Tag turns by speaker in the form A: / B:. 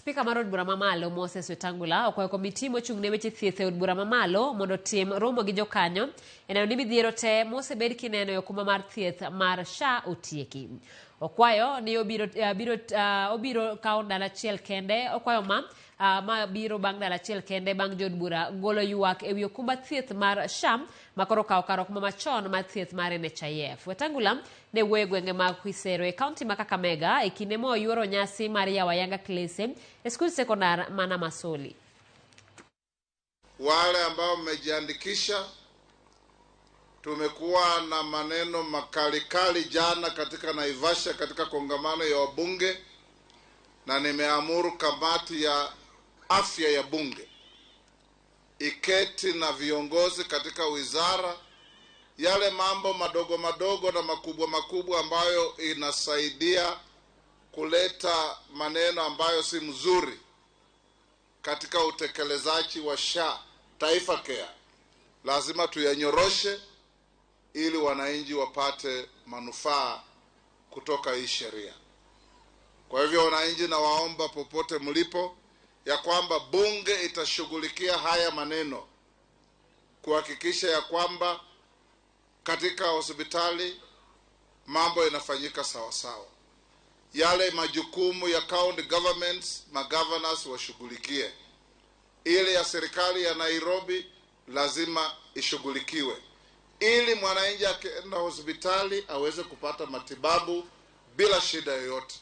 A: Spika mar od bura mamalo Moses Wetangula okwayo komiti mochung' ne weche thieth e od bura mamalo mondo otim romo gi jokanyo e neno ni midhiero te mosebed kineno e okumba mar thieth mar SHA otieki. Okwayo ni obiro kawo ndalo achiel kende okwayo ma biro bang' ndalo achiel kende bang' jood bura golo ywak ewi okumba thieth mar SHA ma koro okawo kar okumba machon mar thieth mar NHIF. Wetangula ne wuoyo e gwenge mag Khwisero e kaunti ma Kakamega e kinde ma oyuoro nyasi mar yawo ayanga klese e skul sekondar ma Namasoli.
B: Wale ambao mmejiandikisha, tumekuwa na maneno makalikali jana katika Naivasha katika kongamano ya wabunge, na nimeamuru kamati ya afya ya bunge iketi na viongozi katika wizara, yale mambo madogo madogo na makubwa makubwa ambayo inasaidia kuleta maneno ambayo si mzuri katika utekelezaji wa SHA Taifa Care, lazima tuyanyoroshe ili wananchi wapate manufaa kutoka hii sheria. Kwa hivyo wananchi, nawaomba popote mlipo ya kwamba bunge itashughulikia haya maneno kuhakikisha ya kwamba katika hospitali mambo yanafanyika sawa sawa. Yale majukumu ya county governments, magovernors washughulikie. Ile ya serikali ya Nairobi lazima ishughulikiwe ili mwananchi akienda hospitali aweze kupata matibabu bila shida yoyote.